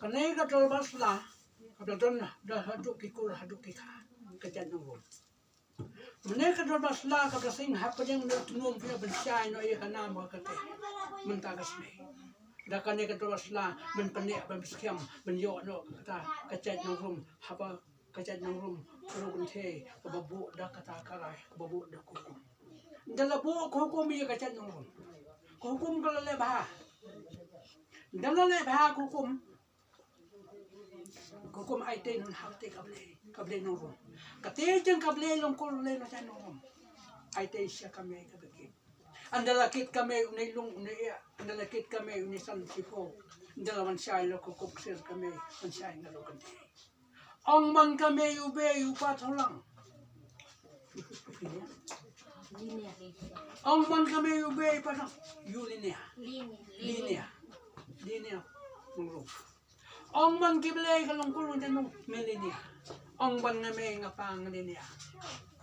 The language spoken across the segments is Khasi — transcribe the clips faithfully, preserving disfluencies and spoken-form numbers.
Kane ka dorbar sla, ka da don da haduh ki kur haduh ki kha, ka jait nongrum. Mynne ka dorbar sla ka da seng hapdeng na tnum phi ban shai noh ïa ka nam ka kate. Mynta ka sngi da kane ka dorbar sla ban pyneh ban pynskhem ban ïoh noh kata ka jait nongrum, haba ka jait nongrum ka ruh kynthei kaba buh da kata ka rai kaba buh da ka hukum. Nda la buh ka hukum ïa ka jait nongrum, ka hukum ka la leh bha. Nda la leh bha ka hukum, ka hukum ai te nun hap te ka Blei, ka Blei nongrum. Kate jong ka Blei long kur Blei na jait nongrum. Ai te sha ka mei kaba kit. Nda la kit ka mei une lung une ïa. Nda la kit ka mei une san shiphew. Nda la wan shai la ka kup ksir ka mei wan shai nga ruh kynthei. Ong ban ka mei u bei u pat holang. Ong ban ka mei u bei pat holang. U Linia. Linia. Linia. Nongrum. Ong ban ki Blei ka long kur ngan jait nong ngi Linia. Ong ban nga mei nga pa ngi Linia.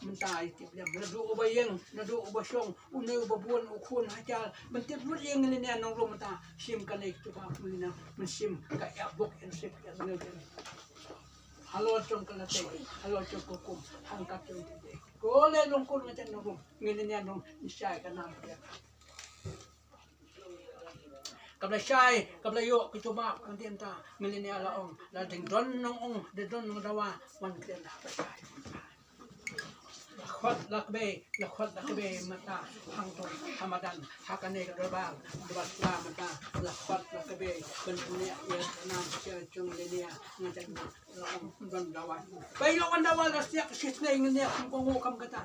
Mynta i tip lem naduh uba ïeng naduh uba shong une uba bun u khun hajar ban tip lut ïa ngi Linia nongrum mynta. Shim kane ki tuba ngi Linia. Mynsiem ka ïa bok ïa sip ïa ngi Linia. Halor jong ka latei, halor jong ka hukum, hangkat jong ka latei. Ko leh long kur ngan jait nongrum, ngi Linia nong shai ka nam ka ïa. Kaba la shai, kaba la ïoh ka jubab ka dien ta, ngi Linia la ong, la dang don nong ong, dang don nong dawa, wan kren la ka shai. La khot la kbei, la khot la kbei mynta, hangto ha madan, ha kane ka dorbar, dorbar sla mynta, la khot la kbei, ban pyneh ïa ka nam ka ïa jong Linia, ngan jait nong Bai lo wan dawa la siak shi snei ngi ne kum ko ngo kam kata.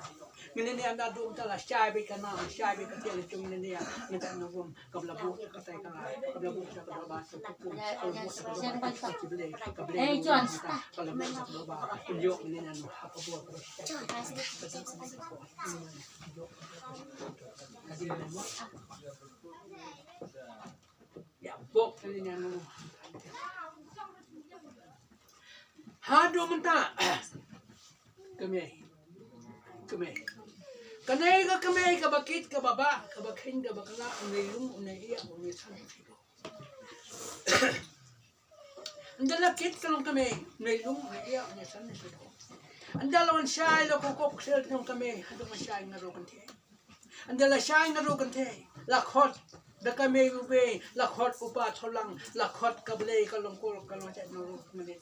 Ngi ne ne anda dum ta la shai bai ka na shai bai ka tiang chung ngi ne ne ngi ta na rum kam la bu ka tai ka la kam la bu ka la ba sa ka kum ka bu ka la ba ka ki ble ka ble. Eh, John, ka la bu ka la ba. Yo ngi ne ne no ha ka bu ka. Ka di ne mo. Ïa bok ngi ne ne no. Haduh mynta. Kmie. Kmie. Kane ka kmie kaba kit kaba bah kaba kheiñ kaba klah u nai lung u nai ïa u nai san. Ynda la kit ka long kmie u nai lung u nai ïa u nai san. Ynda la wan shai la ko kop ksel ka long kmie haduh wan shai nga ruh kynthei. Ynda la shai nga ruh kynthei la khot da ka mei u bei la khot u pa tholang la khot ka blei ka long kol ka long chat nga ruh kynthei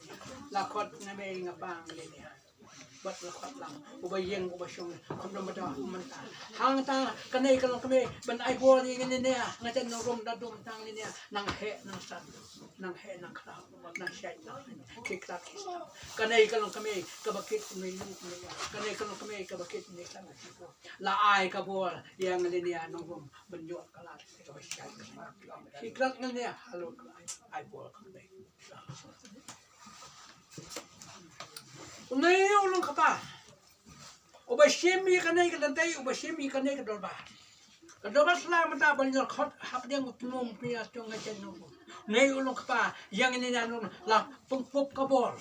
la khot nga mei nga pa nga lei. Bad la khot lang uba ïeng uba shong khom dom bada mynta. Hangta kane ka long kmie ban ai bor ïa ngi ne nga chat nga ruh da dum tang ne nang heh nang san nang heh nang khraw nang shait nang khikrat khikrat. Kane ka long kmie kaba kit ne nang kane ka long kmie kaba kit ne sang. La ai ka bor ïa nga Linia nongrum ban ïoh ka lad kaba shai. Ki krat nga Linia halor ka ai bor ka dei. U nai u long kpa uba shim ïa kane ka lynti uba shim ïa kane ka dorbar. Ka dorbar sla mynta ban ïoh khot hapdeng u tnum pia jong nga chen nongrum. Nai u long kpa ïa nga Linia nongrum la pynkup ka bor.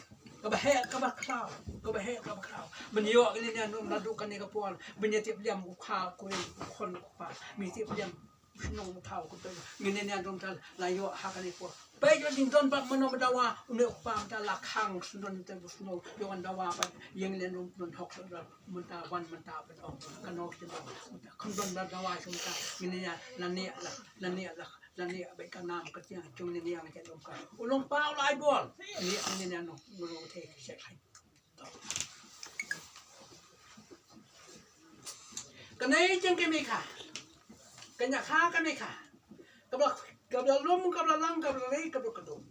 Kaba heh kaba khraw kaba heh kaba khraw. Ban ïoh ngi ne num naduh kane ka por ban ïa tip liam u kha u kurim u khon u kpa. Mi tip liam u shnong u thaw u kutoi ngi ne num tal la ïoh ha kane por. Ba ïoh ding don bad mano ba dawa une u kpa mynta la khang sndon te bu shnong ïoh wan dawa ba ïeng ne num don hok sndon mynta wan mynta ba dong kano sndon mynta kham don ba dawa sndon mynta ngi ne la ne la ne la. Lane ba ka nam ka tiang chung ne niang ka dum ka. U long pa u lai bol. Ni ne ne no ngro te ka shek hai. Kane jeng ka mei ka. Kane ka ka mei ka. Ka ba ka ba lum ka ba lang ka ba rei ka ba ka dum.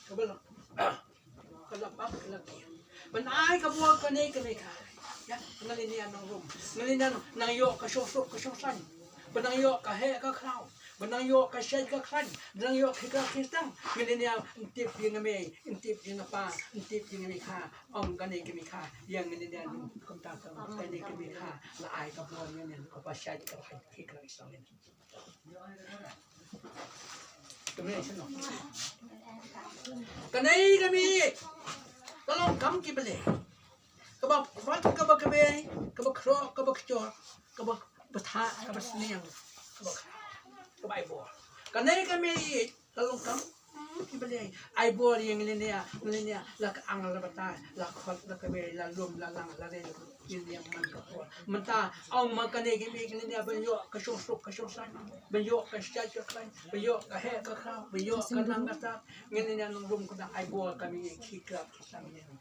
Ka ba lang. Ka la pap ka la kiang. Ban ai ka bor kane ka mei ka. Ïa, nga Linia nongrum. Nga Linia nang ïoh ka shong suk ka shong san. Ban nang ïoh ka heh ka khraw. Ban nang ïoh ka shait ka khlaiñ. Ban nang ïoh ka heh ka khistang. Nga Linia ntip ïa nga mei, ntip ïa nga pa, ntip ïa nga mei ka. Ong kane ka mei ka. Ïa nga Linia nong kumta ka kane ka mei ka. La ai ka bor nga Linia ka ba shait ka khlaiñ ka khistang. Kane ka mei ka long kam ki blei. Kaba khot kaba kbei kaba khroh kaba kjor kaba btha kaba sniang kaba kba ai bor. Kane ka mei ka long kam ki Ai bor ïa ngi lane, ngi lane, la ka ang la batai, la khot la ka bei, la lum la lang, la rei la kut, ngi lane man ka por. Mynta ong ma kane ka miet ngi lane ban ïoh ka shong suk ka shong saiñ, ban ïoh ka shait ka khlaiñ, ban ïoh ka heh ka khraw, ban ïoh ka nang ka sat. Ngi lane nongrum kata ai bor ka miet khie krat khie saiñ ngi lane.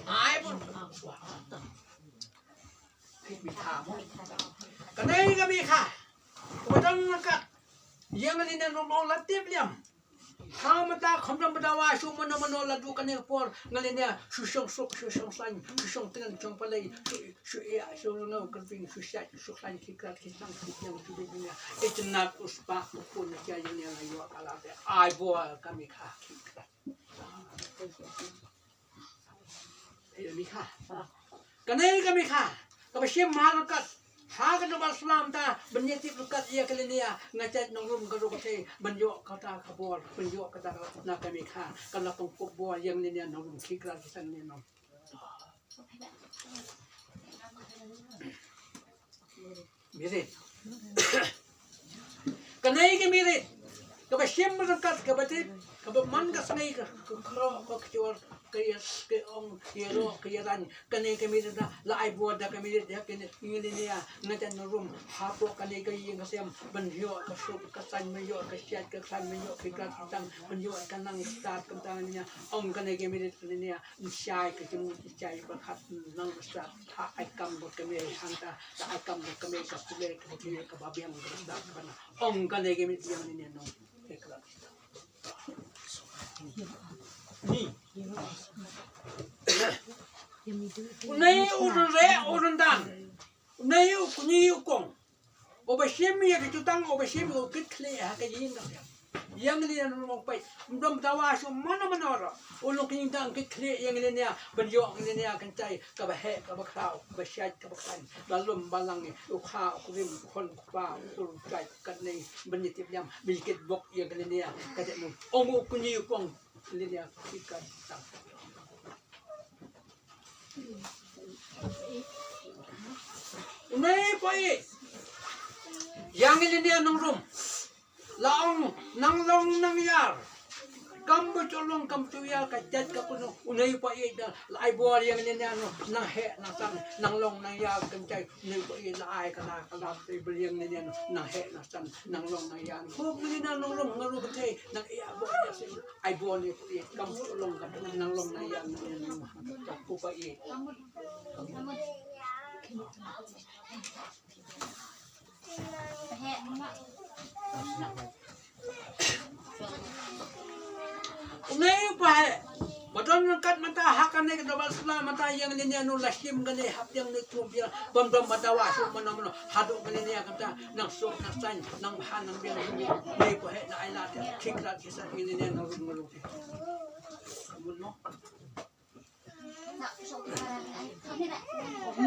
Ai bor. Kane ka miet kaba don ryngkat ïa ngi lane nongrum la tip liam. Ha mynta kham don ba dawa shu mano mano la duk kane ka por ngi lane shu shong suk shu shong saiñ shu shong tngen shong palei shu shu ïa shu rngew kyrping shu shait shu khlaiñ khie krat khie saiñ khie biang shu biang. Itynnat u spah u khun ïa ïa la ïoh ka la te ai bor ka miet khie krat. Ïa miet kane ka miet kaba shim ha ryngkat ha ka Dorbar Sla mynta ban ïa tip ryngkat ïa ka lane nga jait nongrum ka ruh ka thei ban ïoh kata ka bor ban ïoh kata ka na ka miet ka la pynkup bor ïa ngi lane nongrum khie krat khie saiñ ngi lane nong. Mirit. Kane ka mirit kaba shim ryngkat kaba tip kaba man ka sngi ka khroh ka kjor ka ïa ka ong ka ïa roh ka ïa rang. Kane ka mirit la ai bor da ka mirit ïa kane ngi lane ïa nga jait nongrum hapoh kane ka ïing ka sem ban ïoh ka suk ka saiñ ban ïoh ka shait ka khlaiñ ban ïoh ka krat ka tang ban ïoh ka nang ka sat ka tang lane ïa ong kane ka mirit lane ïa. Ngi shai ka jingmut ngi shai ba khat nang ba sat ha ai kam ba kmie hangta ha ai kam ba kmie ka pule ka pule ka ba biang ka ba sat ka ba na ong kane ka miet biang ne nong. Ni. Une u dun re u dun dan. Une u kuni u kong. Uba shim ïa ka jutang uba shim ïa u kit khlieh ha ka ïing ka sem. Ïa ngi lane nong peit ym don dawa shu mano mano ruh. U long ka ïing tang kit khlieh ïa ngi lane ban ïoh ngi lane kan tai kaba heh kaba khraw kaba shait kaba khlaiñ ba lum ba lang u kha u krim u khon u kpa u kur u jait katne ban ïa tip ïam ban ïa kit bok ïa ngi lane ka te nong. Ong u kuni u kong lane ki kan tang. Une pa ïeit ïa ngi lane nongrum la ong nang long nang ïar kam ba ju long kam ju ïar ka jait ka kynnoh. Une pa ïeit da la ai bor ïa ngi lane nang heh nang san nang long nang ïar kan jait. Une pa ïeit la ai ka la ka la te ba ïa ngi lane nang heh nang san nang long nang ïar. Ko ngi lane nongrum nga ruh ka te nang ïa bor ïa sin. Ai bor ne ku ïeit kam shu long ka nang long nang ïa nang ïa nang ma ka ku pa ïeit. Une pa heh ba don ryngkat mynta ha kane ka Dorbar Sla mynta ïa ngi lane nong la shim kane hapdeng ne kum biang bym don ba dawa shu mano mano haduh kane ne kata nang suk nang saiñ nang bha nang biang ne pa heh na ai la te khie krat khie saiñ ngi lane nong rum rum. Kamun mo.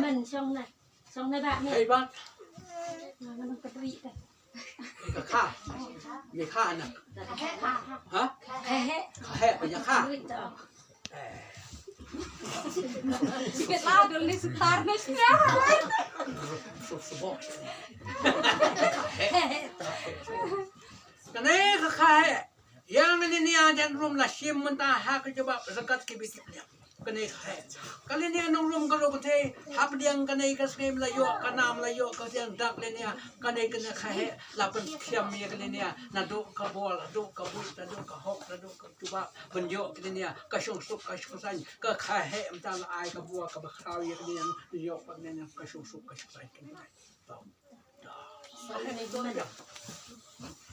Men shong na. Shong na ba men. Hei ba. Nang nang ka dri ta. Ka kha. Miet kha na. Ha? He he. Kha he ba ïa kha. Dri ta. Sikit lah dong ni setar ni. Kane ka kha he. Ïa ngi lane ïa jan rum la shim mynta ha ka jubab zakat ki biti. Kane ka he. Ka lane ïa nongrum ka ruh ka te hapdeng kane ka sngi la ïoh ka nam la ïoh ka tiang dak lane ïa kane kane ka he la pynskhem ïa ka lane ïa naduh ka bor naduh ka buit naduh ka hok naduh ka jubab ban ïoh ka lane ïa ka shong suk ka shong saiñ ka kha he mynta la ai ka bor ka ba khraw ïa ka lane ïa ïoh ka lane ïa ka shong suk ka shong saiñ.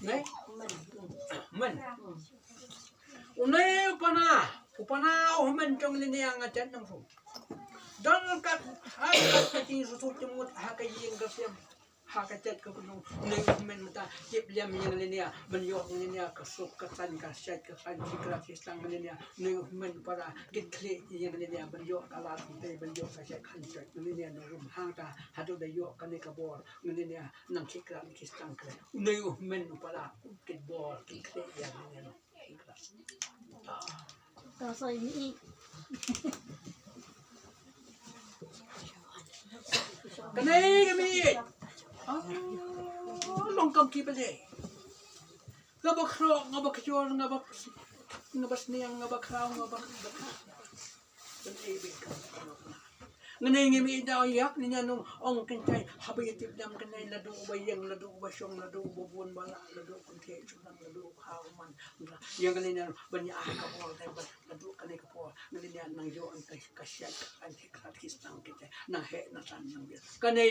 Ne? Men. Une u pana, u pana u hynmen jong ngi ne nga jan nang rum. Don kat ha ka jingsutu jingmut ha ka ïing ka sem. Ha ka jet ka kynung une u hynmen mynta tip liam ïa ngi ne ban ïoh ngi ne ka suk ka saiñ ka shet ka saiñ ki kra ki stang ngi ne une u hynmen para kit khlieh ïa ngi ne ban ïoh ka lad ban ïoh ka shet ka saiñ ngi ne nang rum hangta haduh da ïoh kane ka bor. Ngi ne nang ki kra ki stang kra. Une u hynmen u para kit bor kit khlieh ïa ngi ne. Ka soi ni. Kane ka miet. Long kam ki Blei. Nga ba khroh, nga ba kjor, nga ba, nga ba sniang, nga ba khraw, nga ba, nga ba khraw. Ban ei beit ka. Ngan ei ngim ei da ïa kane ïa nong ong kynthei haba ïa tip dam kane ladu ba ïeng, ladu ba shong, ladu ba bun ba lah, ladu kynthei shulang, ladu khaw man. Ïa kane ïa nong ban ïa ka bor dei ban ladu kane ka por. Ngan ïa nang ïoh ka ka shet ka kan ki krat ki stang kynthei nang heh nang san nang biang. Kane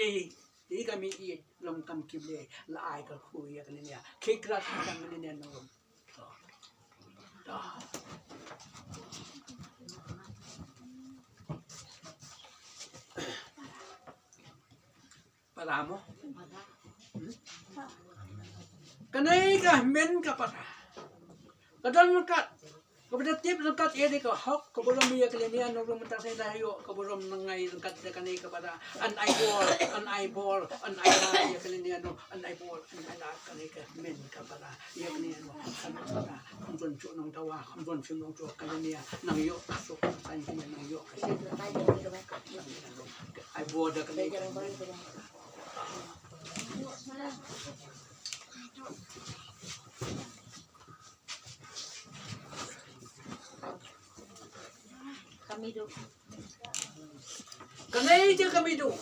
Te ka mih ïeit long kam ki Blei la ai ka khu ïa kane nia. Ki kra ki tang kane nia nong. Para mo. Kane ka men ka para. Ka don kat. Kaba da tip ryngkat ïa dei ka hok, ka burom ïa ka linia nong rum mynta sa da ïoh ka burom nang ngai ryngkat da kane ka para. An ai bor, an ai bor, an ai bor ïa ka linia nong, an ai bor, an ai la kane ka men ka para. Ïa ka linia nong, kan para. Kham don chu nong dawa, kham don chu nong chu ka linia nang ïoh ka suk ka san ka nang ïoh ka suk. Ai bor da kane ka men. Kane te ka mih duh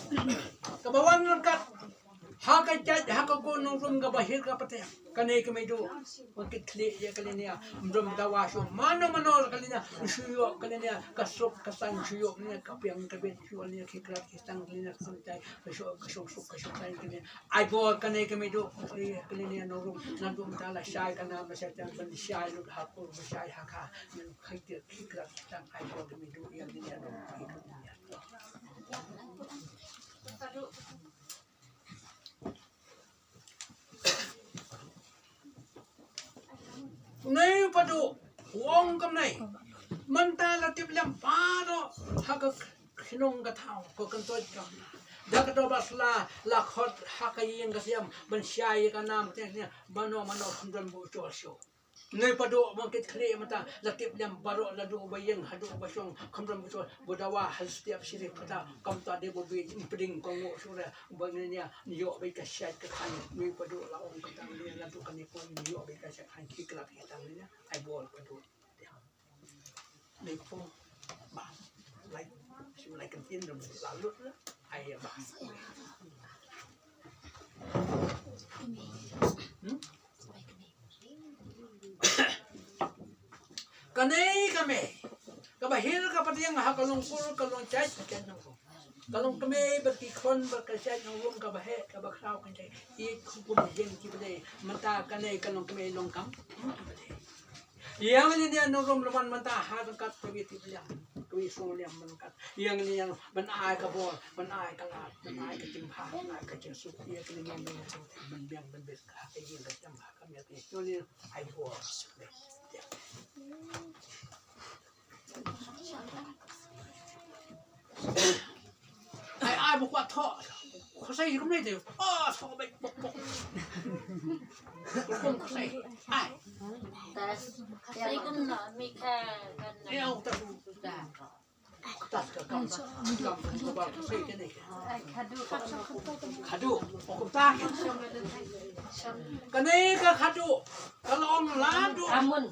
kaba wan ryngkat ha ka jait ha ka ko nong rum kaba hiar ka pateng. Kane ka mih duh ba kit khlieh ïa ka linia. Ym don dawa shuh mano mano ka linia. Shu ïoh ka linia ka suk ka san shu ïoh linia ka biang ka biang shu ïoh linia ki krat ki stang linia ka suk jai ka suk ka suk ka suk jai ka linia. Ai bor kane ka mih duh, eh, kane ne nong rum, nang rum ta la shai ka nam la shai tang ban shai lut ha kur ban shai ha kha, nang khai tiar ki kra tang ai bor ka mih duh ïa ne nong rum. Nei padu, wong kam nei. Mynta la tip lem padu ha ka khnong ka thaw ka kyntoit ka. Da ka dobas la la khot ha ka ïing ka siam ban shai ka nam te ne mano mano kham don bu chol shu. Nei padu bang kit khlieh mynta la tip lem baroh la duh ba ïeng ha duh ba shong kham don bu chol bu dawa ha stiap shirif kata kam ta de bu bi pding ko ngo shu re ba ne ne ïoh ba ka shait ka khan nei padu la ong kata ne la duh ka ne ko ïoh ba ka shait khan ki klap ki tang ne ai bol padu. Nei pung ba lai shu lai kan tin dum la lut la ai ba. Hmm? Kane ka mei kaba hiar ka pateng ha ka long kur ka long jait ka jait nong rum. Ka long ka mei bad ki khon bad ka jait nong rum kaba heh kaba khraw ka jait. Ïeit hukum jing ki Blei mynta kane ka long ka mei long kam ki Blei. Ïa ngi ne nong rum la wan mynta ha ryngkat ka wi tip liang ka wi sung liang ryngkat. Ïa ngi ne ban ai ka bor ban ai ka lad ban ai ka jingbha ban ai ka jingsuk ïa ngi ne nong rum ban biang ban bit ka ha ka ïing ka jam ha ka miat ïa ngi ne ai bor. Ai ai bok wa tho. Khosai kum nei de. Oh tho bai bok bok. Kum khosai. Ai. Khosai kum na mi kha kan na. Ai au ta. Tas ka kam kam kam ba khosai ke nei. Khadu. Khadu. Kum ta. Kane ka khadu. Ka long la du. Amun.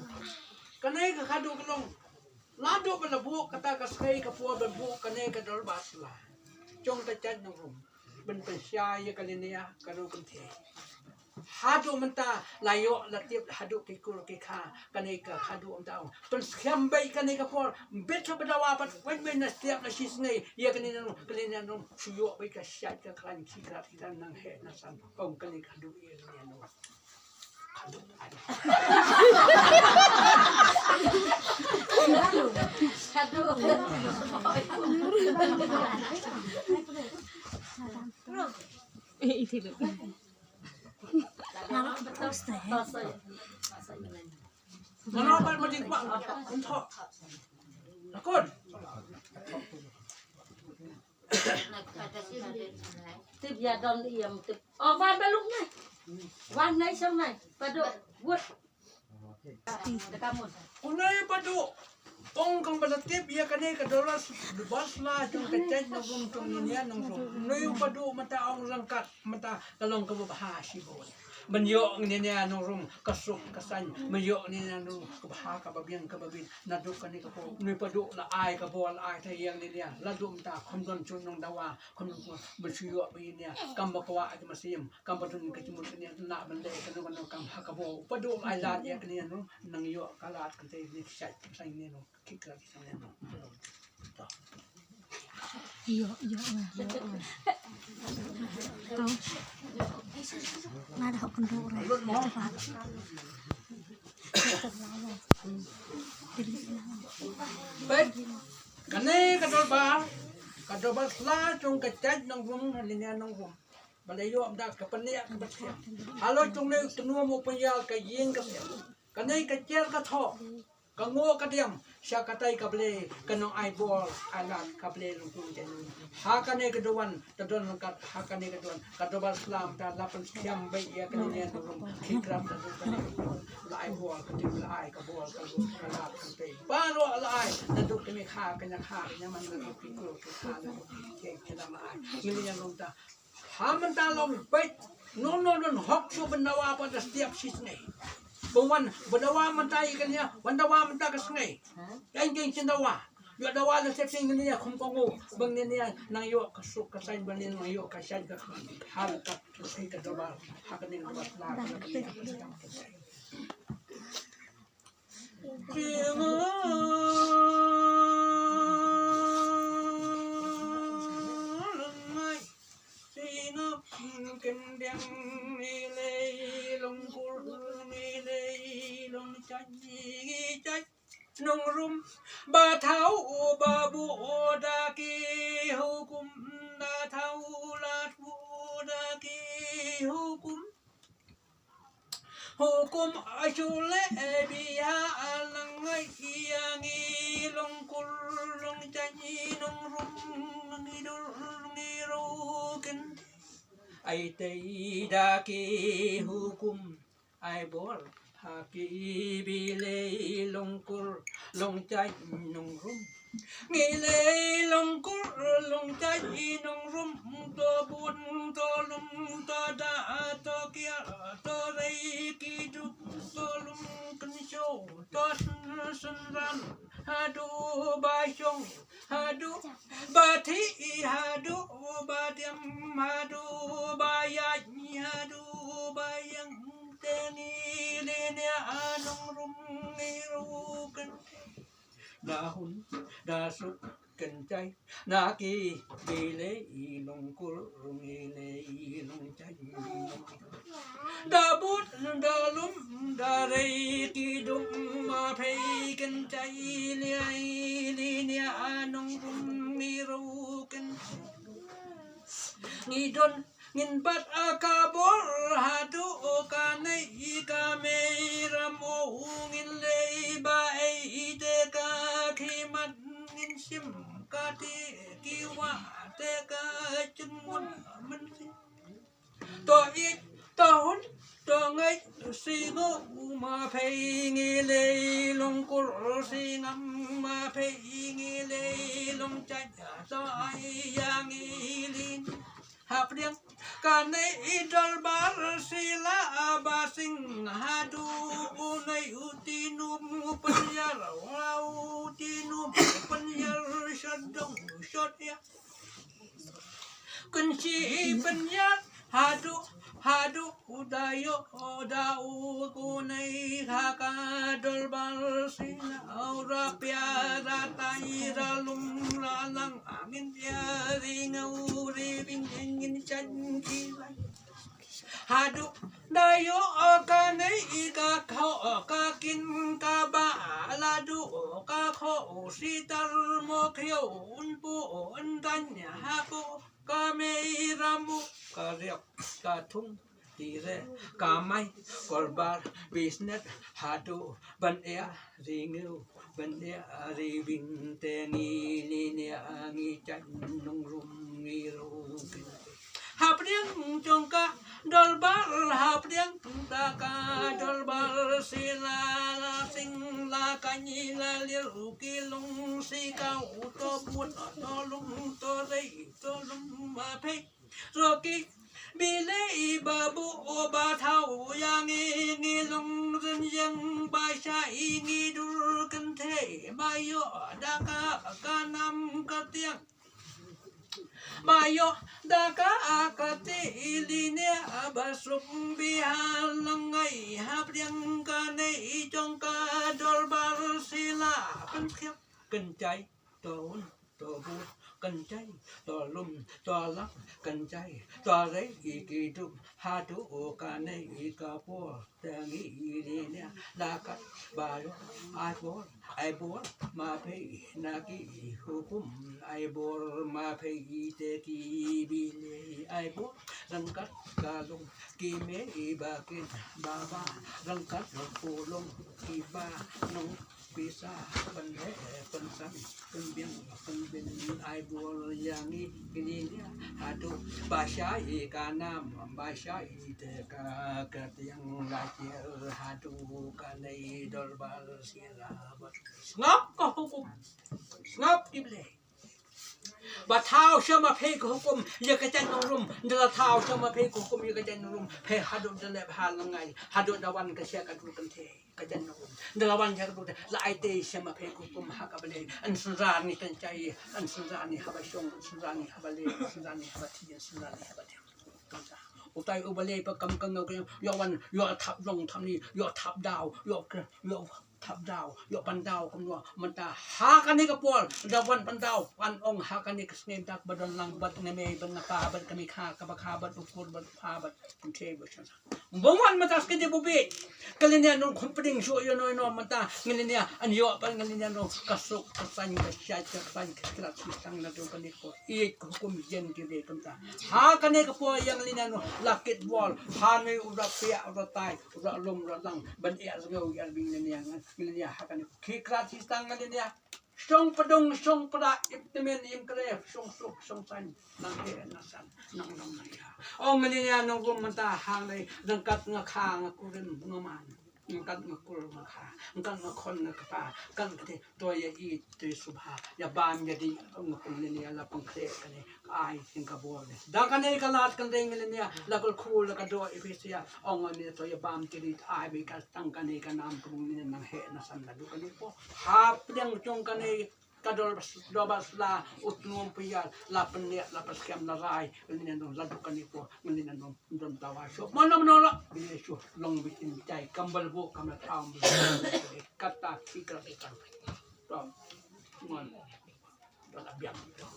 Kane ka khadu ka long. La duh ba la buh kata ka skei ka por ban buh kane ka dorbar sla. Jong ka jait nong rum ban pynshai ïa ka linia ka ruh kynthei. Haduh mynta la ïoh la tip haduh ki kur ki kha kane ka haduh mynta. Pynskhem beit kane ka por bit ba dawa pat wen wen na step na shi sngi ïa kane nong kane nong shu ïoh beit ka shait ka khlaiñ ki krat ki khan nang heh na san ong kane ka haduh ïa kane nong. Mano ba ma jingkwah. Lakon. Tip ïa don ïa tip. Oh, wan ba luk nai. Wan nai shong nai. Padu. Wut. Dekamut. Kunai padu. Ong kong ba la tip ïa kane ka dorbar, dorbar sla jong ka jaid nongrum jong ngi nia nongrum. Nui u Padu mynta ong ryngkat mynta ka long kaba bha shibun. Ban ïoh ngi nia nongrum ka suk ka saiñ. Ban ïoh ngi nia nongrum ka bha kaba biang kaba bit. Naduh kane ka por nui Padu la ai ka bor la ai ta ïa ngi nia. La duh mynta khum don jong nong dawa khum don ban shu ïoh ba ngi nia kam ba kwah ka masim. Kam ba don ka jingmut ngi nia na ban leh ka nong ka nong kam ha ka bor. Padu la ai lad ïa ngi nia nong nang ïoh ka lad kan te ni shait ka saiñ ni nong. Ïoh, ïoh, ïoh, ïoh. Tau. Nga dah kynduh rai. Peit, kane ka dorbar, ka dorbar sla jong ka jaid nongrum, ngi nia nongrum. Ba la ïoh da ka pynïap ka pynïap. Halor jong ne tynum u pynïar ka ïing ka sem. Kane ka jer ka thoh. Ka nguh ka diam sha katai ka Blei ka nong ai bor ai lad ka Blei lungkun jani. Ha kane ka duwan ta don langkat ha kane ka duwan ka dorbar sla mynta la pynskhem beit ïa kane ne nongrum ki krap ta don kane ka duwan la ai bor ka diam la ai ka bor ka lad ka lad ka pei. Baroh la ai naduh kane kha kane kha kane man naduh ki kur ki kha naduh ki kei kane la ai. Ngi leh ïa nong ta Ha mynta long beit. Non non non hok shu ban dawa pat da stiap shi sngi. Ba wan ban dawa mynta ïa kane wan dawa mynta ka sngi. Kan king chin dawa. Ïa dawa da stiap shi sngi ne khum kong u. Bang ne ne nang ïoh ka suk ka saiñ bang ne nang ïoh ka saiñ ka khum. Hal ka saiñ ka dawa. Ha ka ne dawa la ka ne. Nongrum ba thaw ba buh da ki hukum, ba thaw la buh da ki hukum. Hukum ashule biha alang ngai ïa ngi longkur longjait nongrum ngi dur ngi rukin. Ai tei da ki hukum ai bor ha ki Blei longkur longjait nongrum. Ngi lei longkur longjait nongrum, to bun to lum to da to kiar to rei ki duk to lum kynshew to syn syn ran haduh ba shong haduh ba thi haduh ba diam haduh ba ïaid haduh ba ïeng te ngi lei nia nongrum ngi ruh kynthei. Da hun da suk kynthei na ki Blei longkur ngi lei longjait. Da bud da lum da rei ki dum ma phei kynthei lei lei nia nongrum ngi ruh kynthei. Ngi don ngin bat aka bor haduh ka nei ka mei ram o ngin lei ba ei te ka khmat ngin shim ka ti ki wa te ka chynmut mynsi. To i to hun to ngai si ngo ma phei ngi lei longkur si ngam ma phei ngi lei longjait to ai ïa ngi lin. Hapdeng kane i dorbar sla ba sing haduh u nei u tinum u pynïar u tinum u pynïar shadong shot ïa. Kynshi pynïar haduh haduh u da ïoh u da u ku nei ha ka dorbar sla u ra pia ra tai ra lum ra lang angin pia ri ngau ri bing angin chan ki lai. Haduh da ïoh ka nei ka kho ka kin ka ba la duh ka kho si tar mo khio un pu un dan ha pu ka mei ra mu ka riak ka thung ti re ka mai kolbar bisnet haduh ban ea ri ngiu ban ea ri bing te ngi ni ne ngi chan nongrum ngi ru. Hapdeng jong ka dorbar hapdeng ta ka dorbar sla la sing la ka ngi la liu ki Phi roki bile i babu o ba thau ya ngi ngi long ren yang ba sha i ngi dur kan the ba yo da ka ka nam ka tiang. Ba yo da ka a ka ti i li ne a ba suk bi ha lang ngai ha priang ka ne i jong ka dor bar sila kan khiap kan chai to un to bu kan chai to lum to lak kan chai to rei i ki dup ha tu o ka ne i ka por. Tangi i li ne la kat ba yo ai bor ai bor ma phi na ki hukum ai bor ma phi te ki bile ai bor rangkat ka long ki me i ba kin ba ba rangkat ko long ki ba nong pisa pen he pen san pen biang pen bin ai bor yang i ki li ne ha tu ba sha i ka nam ba sha i te ka ka tiang la kier ha tu ka nei dor bar sila ba sngap ka hukum sngap ki ble. Ba thau sha ma phi ka hukum ya ka jan nong rum da la thau sha ma phi ka hukum ya ka jan nong rum phi ha du da le ha langai ha du da wan ka sha ka du kan the. Ka jan nong rum da la wan sha ka du la ai te sha ma phi ka hukum ha ka ble an sra ni kan chai an sra ni ha ba shong an sra ni ha ba le an sra ni ha ba ti an sra ni ha ba ti. Utai u ba le pa kam kam ngau ke yo wan yo thap long thap ni yo thap dau yo ke yo thap dau yo pan dau kam lo menta ha ka ni ka por da wan pan dau pan ong ha ka ni ka snem tak ba don lang bat ne me ban na pa bat ka mi kha ka ba kha bat u kur bat pa bat kun che ba sha. Bong wan mata ske de bu be. Kalinia non kumpding shu yo no no mata ngalinia an yo pa ngalinia no kasuk kasan kasya kasan kasla sisang na do kali ko. I hukum yen ki de kamta. Ha kane ka po yang linia no lakit wall. Ha me ura pia ura tai ura lom ura lang ban ia zngau ia bing linia ngalinia ha kane ki krat sisang ngalinia. Shong padung shong pada ip temen im kre shong suk shong san nang he na san nang nang nang ya. Ong ngalinia nong rum menta hang nei nang kat nga kha nga kurim nga man. Nang kat nga kur nga kha nang kat nga khon nga kpa kan kate to ya i to ya subha ya bam ya di nga kum ngalinia la pang kre kane ai sing ka bor ne. Da kane ka lat kan dei ngalinia la kul khu la ka do i pisia ong ngalinia to ya bam ti di ai bi ka tang kane ka nam ka bung ne nang he na san la du kane po. Hap deng chung kane ka dor bas dor bas la ut nuam pia la peniak la paskiam la rai ngalinia nong la du kane po ngalinia nong don tawa shu mana mana la bi shu long bi tin jai kambal bo kamla thaum bi kata fikra kita. To ngon to la biang to.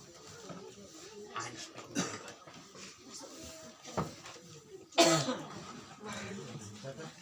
Ai